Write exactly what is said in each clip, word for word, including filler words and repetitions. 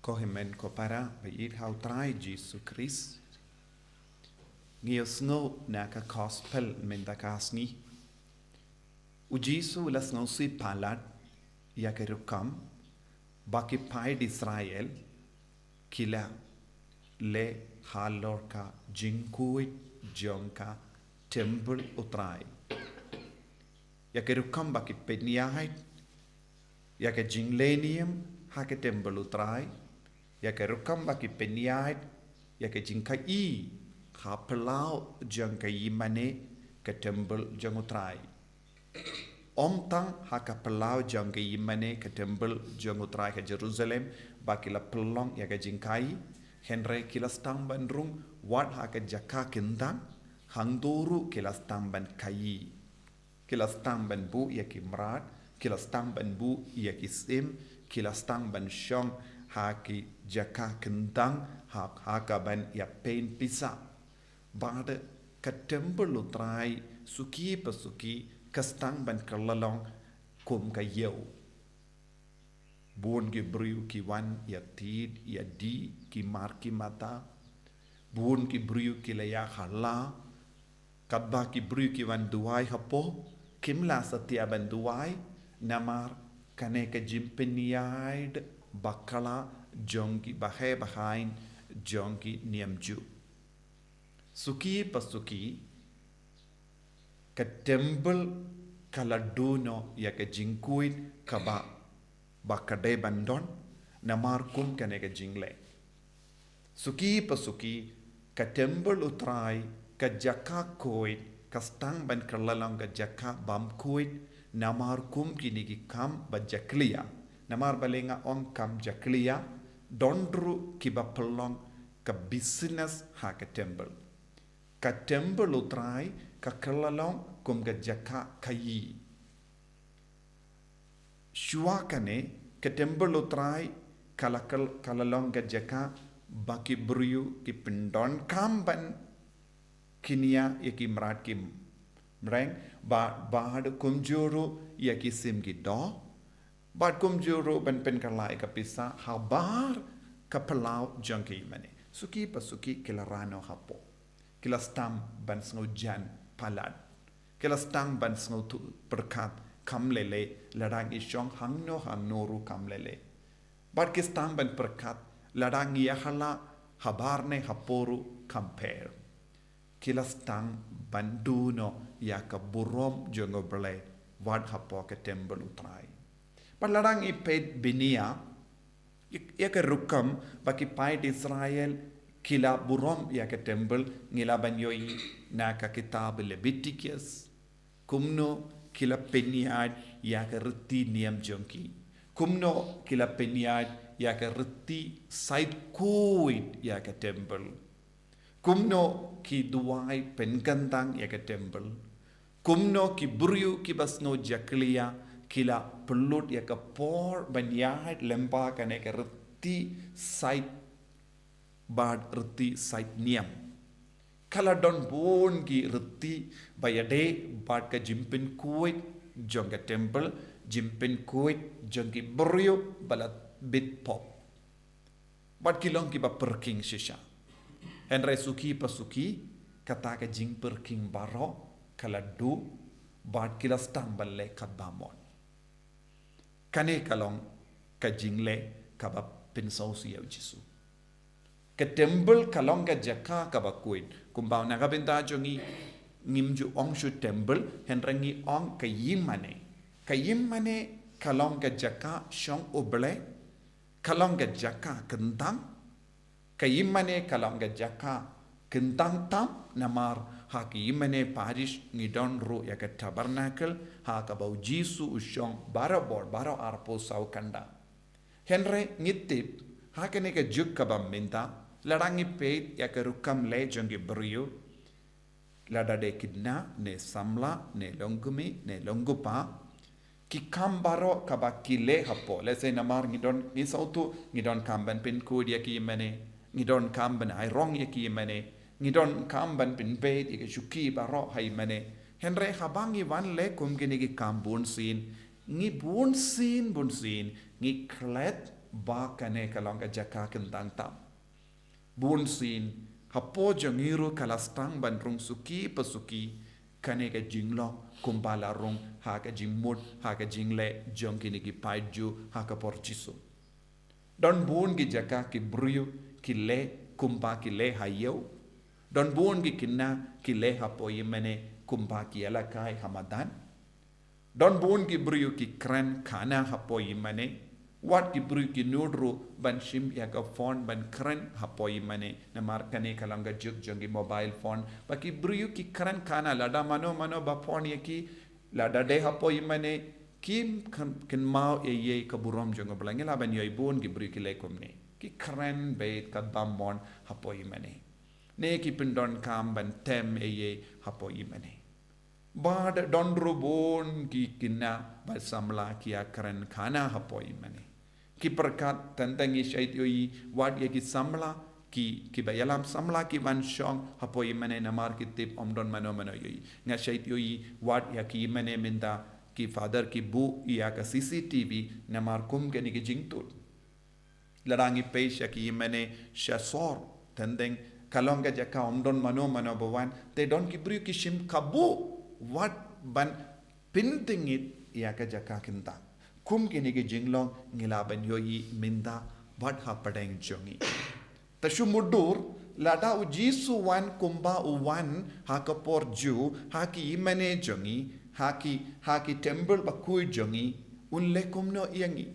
Ko hynmen ko para ba ïeit ha u Trai Jisu Khrist. Ngi ïohsngew na ka gospel mynta ka sngi. U Jisu u la sngewsih palat ïa ka rukom ba ki paid Israel ki la leh halor ka jingkhuid jong ka templ u Trai. Ïa ka rukom ba ki pynïaid ïa ka jingleh niam ha ka templ u Trai, ïa ka rukom ba ki pynïaid ïa ka jingkhaïi ha phyllaw jong ka ïingmane ka templ jong u Trai. Ym tang ha ka phyllaw jong ka ïingmane ka templ jong u Trai ha Jerusalem ba ki la pynlong ïa ka jingkhaïi, hynrei ki la sdang ban rung wat ha ka jaka kyntang, hangto ruh ki la sdang ban khaïi. Ki la sdang ban buh ïa ki mrad, ki la sdang ban buh ïa ki sim, ki la sdang ban shong ha ki jaka kyntang, ha, ha kaban ïa pynpisa. Bad ka templ u Trai suki pa suki ka sdang ban kylla long kum ka ïew. Bun ki briew ki wan ïa tied ïa dih, ki mar ki mata. Bun ki briew ki la ïa khla. Katba ki briew ki wan duwai hapoh, kim lah satia ban duwai namar kane ka jingpynïaid bakla jong ki baheh bahain jong ki niam Jiw. Suki pa suki ka templ ka la duh noh ïa ka jingkhuid kaba, ba ka dei ban don namar kum kane ka jingleh. Suki pa suki ka templ u Trai, ka jaka khuid, ka sdang ban kylla long ka jaka bym khuid namar kum kine ki kam ba jakhlia. Namar balei nga ong kam jakhlia? Don ruh kiba pynlong ka business ha ka templ. Ka templ u Trai ka kylla long kum ka jaka khaïi. Shuwa kane ka templ u Trai ka la kyl-, ka la long ka jaka ba ki briew ki pyndonkam ban kynïa ïa ki mrad ki mreng, bad, bad kumjuh ruh ïa ki sim ki doh, bad kumjuh ruh ban pynkylla ïa ka pisa habar ka phyllaw jong ka ïingmane. Suki pa suki ki la rah noh hapoh. Ki la sdang ban sngewjan palat. Ki la sdang ban sngewthuh pyrkhat kam lei lei, lada ngi shong hangno hangno ruh kam lei lei. Bad ki sdang ban pyrkhat lada ngi ïa khla habar ne hapoh ruh kam pher. Ki la sdang ban duh noh ïa ka burom jong U Blei wat hapoh ka templ u Trai. Bad lada ngi peit bniah ïa, ïa ka rukom ba ki paid Israel ki la burom ïa ka templ, ngi lah ban ïohi na ka kitab Leviticus. Kumno ki la pynïaid ïa ka riti niam jong ki. Kumno ki la pynïaid ïa ka riti sait khuid ïa ka templ. Kumno ki duwai pynkyntang ïa ka templ. Kumno ki briew kiba sngew jakhlia ki la pynlut ïa ka por ban ïaid lyngba kane ka riti sait bad riti sait niam. Ka la don bun ki riti ba ïadei bad ka jingpynkhuid jong ka templ, jingpynkhuid jong ki briew ba la bit pop. Bad ki long kiba pyrkhing shisha. Hynrei suki pa suki, kata ka jingpyrkhing baroh ka la duh, bad ki la sdang ban leh katba mon. Kane ka long ka jingleh kaba pynsngewsih ïa U Jisu. Ka templ ka long ka jaka kaba khuid. Kumba na ka bynta jong ngi, ngim ju ong shuh templ, hynrei ngi ong ka ïingmane. Ka ïingmane ka long ka jaka shong U Blei, ka long ka jaka kyntang. Ka ïingmane ka long ka jaka kyntang tam, namar ha ka ïingmane parish ngi don ruh ïa ka tabernacle, ha kaba U Jisu u shong barabor, baroh arphew saw kynda. Hynrei ngi tip, ha kane ka juk kaba mynta, lada ngi peit ïa ka rukom leh jong ki briew, lada dei khynnah, ne samla, ne longkmie, ne longkpa, ki kam baroh kaba ki leh hapoh. Let's say namar ngi don, ngi sngewthuh, ngi donkam ban pynkhuid ïa ka ïingmane, ngi donkam ban ai rong ïa ka ïingmane, ngi donkam ban pynbeit ïa ka shuki baroh ha ïingmane. Hynrei haba ngi wan leh kum kine ki kam bunsien, ngi bunsien, bunsien ngi klet ba kane ka long ka jaka kyntang tam. Bun sien, hapoh jong ngi ruh ka la sdang ban rung suki pa suki, kane ka jinglong kumba la rung ha ka jingmut, ha ka jingleh jong kine ki paid Jiw, ha ka por Jisu. Don bun ki jaka ki briew ki leh kumba ki leh ha ïew. Don bun ki khynnah ki leh hapoh ïingmane kumba ki ïalehkai ha madan. Don bun ki briew ki kren khana hapoh ïingmane. Wat ki briew ki nud ruh ban shim ïa ka phone ban kren hapoh ïingmane. Namar kane ka long ka juk jong ki mobile phone. Ba ki briew ki kren khana lada mano mano ba phone ïa ki, lada dei hapoh ïingmane, kim kyn-, kynmaw ei ei ka burom jong U Blei. Ngi lah ban ïohi bun ki briew ki leh kumne. Ki kren beit katba mon hapoh ïingmane. Ne ki pyndonkam ban tem ei ei hapoh ïingmane. Bad don ruh bun ki khynnah bad samla ki ïa kren khana hapoh ïingmane. Ki pyrkhat tang tang ngi shait ïohi wat ïa ki samla ki, kiba ïalam samla ki wan shong hapoh ïingmane namar ki tip ym don mano mano ïohi. Nga shait ïohi wat ïa ki ïingmane mynta ki father ki buh ïa ka C C T V namar kum kane ki jingtut. Lada ngi peit sha ki ïingmane sha sor, tang tang ka long ka jaka ym don mano mano ba wan, te don ki briew ki shim kabu wat ban pyntngit ïa ka jaka kyntang. Kum kine ki jinglong ngi lah ban ïohi mynta bad hapdeng jong ngi. Te shu mutdur, lada U Jisu wan kumba u wan ha ka por Jiw, ha ki ïingmane jong ngi, ha ki, ha ki temple bakhuid jong ngi, un leh kumno ïa ngi.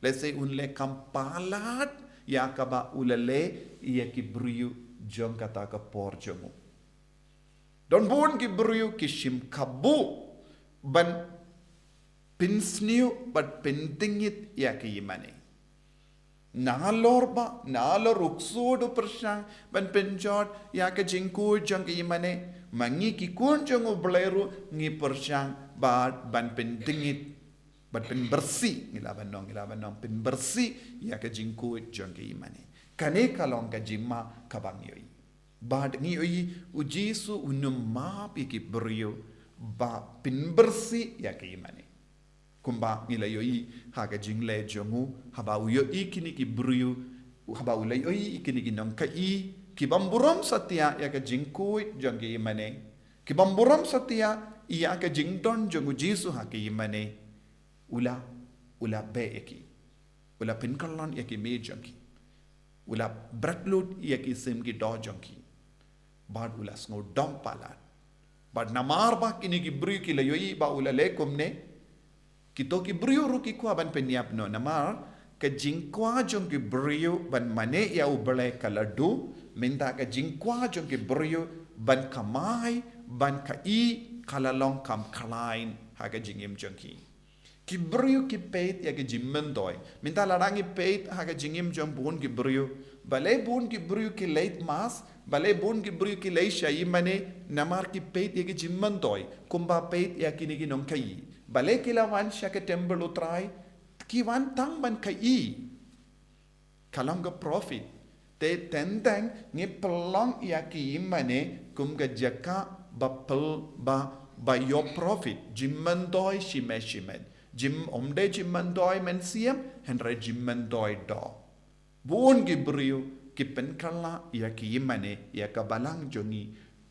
Lehse un leh kam palat ïa kaba u la leh ïa ki briew jong kata ka por jong u. Don bun ki briew ki shim kabu ban pynsniew bad pyntngit ïa ki ïingmane. Nalor ba, nalor u ksu u pyrshang ban pynjot ïa ka jingkhuid jong ki ïingmane, ma ngi ki khun jong U Blei ruh ngi pyrshang bad ban pyntngit bad pynbyrsi, ngi lah ban ong, ngi lah ban ong pynbyrsi ïa ka jingkhuid jong ki ïingmane. Kane ka long ka jingma kaba ngi ïohi. Bad ngi ïohi U Jisu un ym map ïa ki briew ba pynbyrsi ïa ki ïingmane. Kumba ngi la ïohi ha ka jingleh jong u, haba u ïohi kine ki briew, haba u la ïohi kine ki nongkhaïi ki bym burom satia ïa ka jingkhuid jong ki ïingmane, ki bym burom satia ïa ka jingdon jong U Jisu ha ki ïingmane. U la, u la beh ïa ki. U la pynkyllon ïa ki mei jong ki. U la bret lut ïa ki sim ki doh jong ki. Bad u la sngewdom palat. Bad namar ba kine ki briew ki la ïohi ba u la leh kumne, kito ki briew ruh ki kwah ban pynïap noh. Namar ka jingkwah jong ki briew ban mane ïa U Blei ka la duh, mynta ka jingkwah jong ki briew ban kamai, ban khaïi, ka la long kam khlaiñ ha ka jingim jong ki. Ki briew ki peit ïa ka jingmyntoi. Mynta lada ngi peit ha ka jingim jong bun ki briew, balei bun ki briew ki leit mass, balei bun ki briew ki leit sha ïingmane, namar ki peit ïa ka jingmyntoi. Kumba peit ïa kine ki nongkhaïi, balei ki la wan sha ka temple U Trai, ki wan tang ban khaïi. Ka long ka profit. Te teng teng ngi pynlong ïa ki ïingmane kum ka jaka ba pyl, ba, ba ïoh profit. Jingmyntoi shimet shimet. Jing, ym dei jingmyntoi mynsiem, hynrei jingmyntoi doh. Bun ki briew ki pynkylla ïa ki ïingmane, ïa ka balang jong ngi,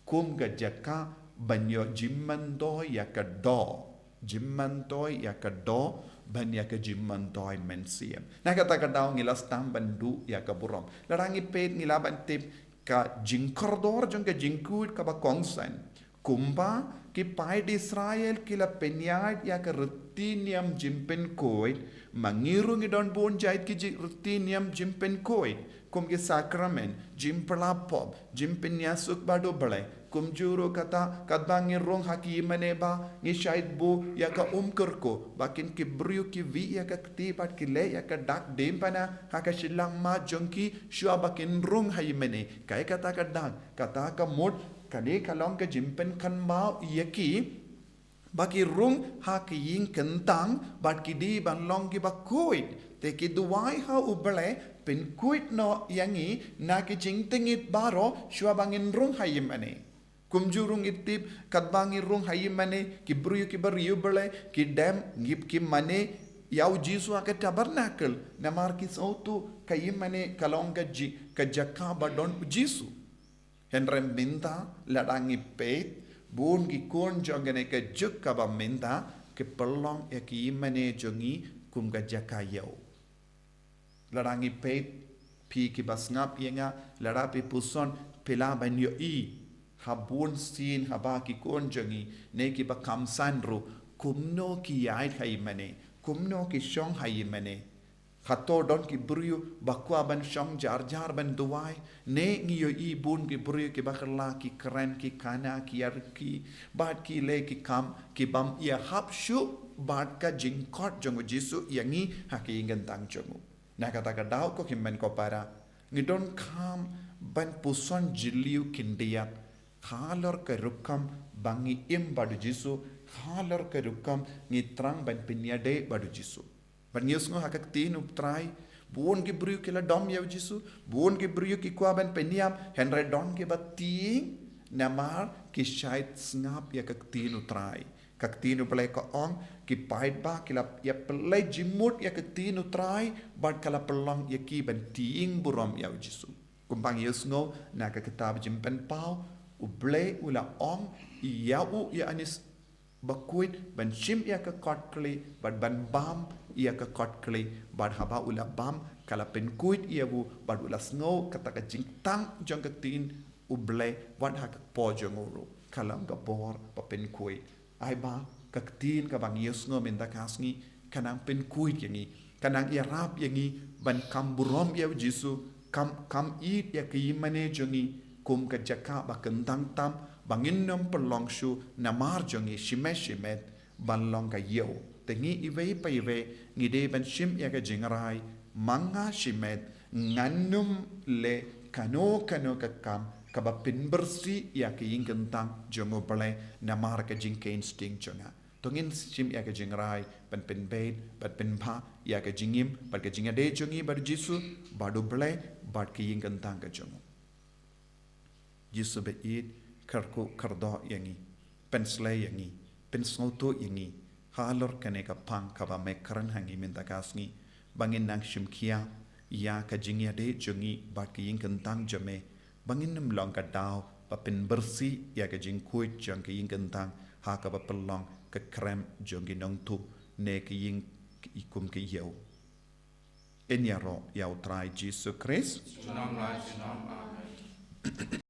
kum ka jaka ban ïoh jingmyntoi ïa ka doh. Jingmyntoi ïa ka doh ban ïa ka jingmyntoi mynsiem. Na kata ka daw ngi la sdang ban duh ïa ka burom. Lada ngi peit ngi lah ban tip ka jingkordor jong ka jingkhuid kaba kongsan. Kumba ki paid Israel ki la pynïaid ïa ka riti niam jingpynkhuid, ma ngi ruh ngi don bun jait ki ji-, riti niam jingpynkhuid. Kum ki sakramen, jingpyllait pop, jingpynïasuk bad U Blei. Kumjuh ruh kata, katba ngi rung ha ki ïingmane ba ngi shait buh ïa ka um kyrkhu, ba kin ki briew ki wih ïa ka kti bad ki leh ïa ka dak diengphna ha ka shyllangmat jong ki, shuwa ba kin rung ha ïingmane. Kaei kata ka dak, kata ka mut, kane ka long ka jingpynkynmaw ïa ki ba ki rung ha ki ïing kyntang, bad ki dei ban long kiba khuid. Te ki duwai ha U Blei, pynkhuid noh ïa ngi na ki jingtngit baroh, shuwa ba ngin rung ha ïingmane. Kumjuh ruh ngi tip, katba ngi rung ha ïingmane, ki briew kiba riewblei, ki dem, ngi, ki mane, ïa u Jisu ha ka tabernacle, namar ki sngewthuh ka ïingmane ka long ka ji, ka jaka ba don u Jisu. Hynrei mynta lada ngi peit, bun ki khun jong kane ka juk kaba mynta ki pynlong ïa ka ïingmane jong ngi kum ka jaka ïew. Lada ngi peit, phi kiba sngap ïa nga, lada phi puson, phi lah ban ïohi ha bun sien haba ki khun jong ngi ne kiba kham san ruh, kumno ki ïaid ha ïingmane, kumno ki shong ha ïingmane. Hato don ki briew ba kwah ban shong jar jar ban duwai? Ne ngi ïohi bun ki briew kiba kylla ki kren, ki kana, ki ïarki, bad ki leh ki kam ki bym ïahap shuh bad ka jingkhot jong u Jisu ïa ngi ha ka ïing ka tang jong u. Na kata ka daw, ko hynmen ko para, ngi donkam ban puson jylliew khyndiat halor ka rukom ba ngi im bad u Jisu, halor ka rukom ngi thrang ban pynïadei bad u Jisu. Bad ngi ïohsngew ha ka ktien u Trai, bun ki briew ki la dom ïa u Jisu, bun ki briew ki kwah ban pynïap, hynrei don kiba tieng namar ki shait sngap ïa ka ktien u Trai. Ka ktien u Blei ka ong, ki paidbah ki la ïa pynleit jingmut ïa ka ktien u Trai, bad ka la pynlong ïa ki ban tieng burom ïa u Jisu. Kumba ngi ïohsngew na ka kitab Jingpynpaw, u Blei u la ong ïa u Ïoannis Bakhuid ban shim ïa ka kot khlieh bad ban bam ïa ka kot khlieh, bad haba u la bam, ka la pynkhuid ïa u, bad u la sngew kata ka jingtang jong ka ktien u Blei wat ha ka kpoh jong u ruh. Ka long ka bor ba pynkhuid. Ai ba ka ktien kaba ngi ïohsngew mynta ka sngi ka nang pynkhuid ïa ngi, ka nang ïarap ïa ngi ban kham burom ïa u Jisu, kham, kham ïeit ïa ka ïingmane jong ngi kum ka jaka ba kyntang tam, ba ngin ym pynlong shuh namar jong ngi shimet shimet ban long ka ïew. Te ngi iwei pa iwei ngi dei ban shim ïa ka jingrai, ma nga shimet ngan ym leh kano kano ka kam kaba pynbieit ïa ka ïing ka tang jong u Blei namar ka jingkheiñ sting jong nga. To ngin shim ïa ka jingrai ban pynbeit, ban pynbha ïa ka jingim bad ka jingïadei jong ngi bad u Jisu, bad u Blei, bad ka ïing ka tang ka jong u. Jisu ba ïeit, kyrkhu kyrdoh ïa ngi, pynslei ïa ngi, pynsngewthuh ïa ngi halor kane ka phang kaba me kren ha ngi mynta ka sngi, ba ngin nang shim khia ïa ka jingïadei jong ngi bad ka ïing ka tang jong me, ba ngin ym long ka daw ba pynbieit ïa ka jingkhuid jong ka ïing ka tang ha kaba pynlong ka krem jong ki nongtuh ne ka ïing kum ka ïew. Yn ïaroh ïa u Trai Jisu Khrist. Junom la junom. Amen.